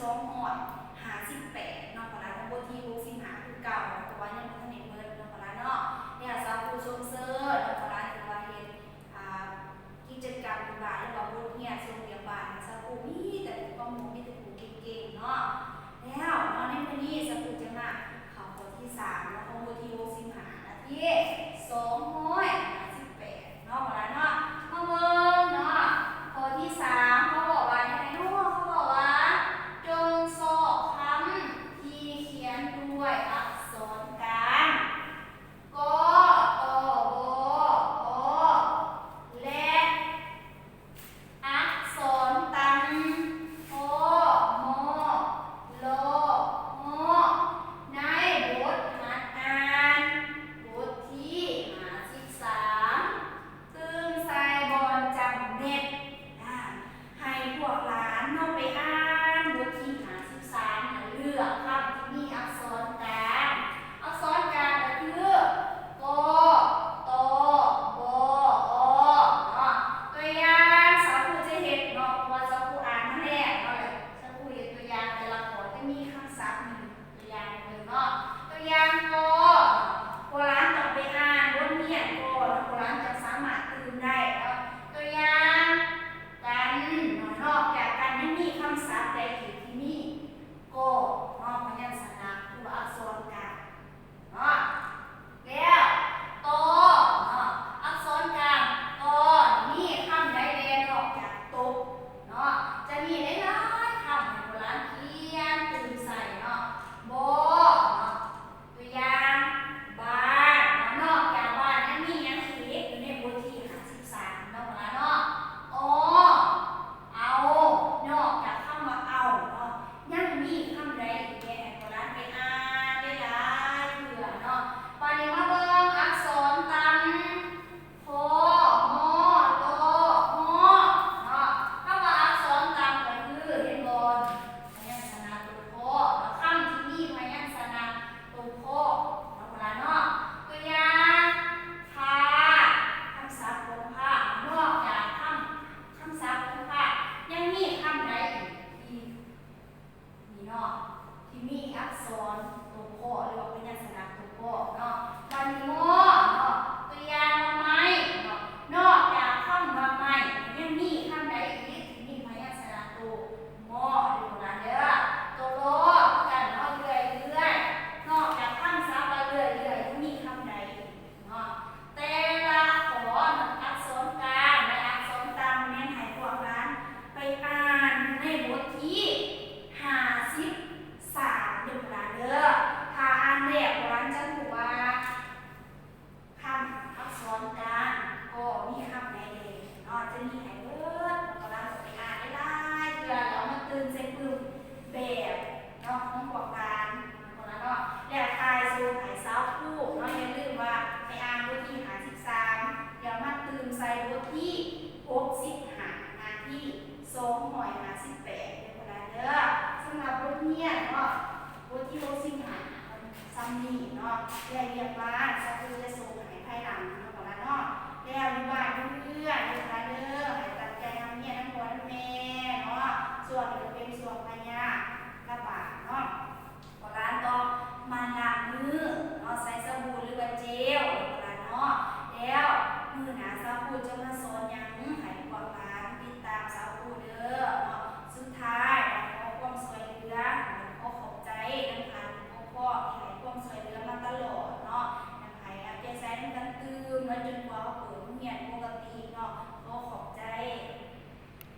ສອງຮ້ອຍຫ້າສິບແປດເນາະ ພະລານຂອງບົດທີຫົກສິບຫ້າຄືເກົ່າ ເພາະວ່າຍັງບໍ່ທັນໄດ້ເໝິດເນາະ ພະລານເນາະ. ແລ້ວສາວຄູຊົມເຊີຍເນາະ ພະລານທີ່ວ່າເຮັດ ອ່າ ກິດຈະກຳຢູ່ບ້ານ ຫຼືວ່າບົດຮຽນສົ່ງວຽກບ້ານ ສາວຄູມີແຕ່ຜູ້ປະໂມດ ມີແຕ່ຜູ້ເກັ່ງໆເນາະ. ແລ້ວເນາະ ໃນມື້ນີ້ສາວຄູຈະມາເຂົ້າຂໍ້ທີສາມເນາະ ຂອງບົດທີຫົກສິບຫ້ານະ ທີ່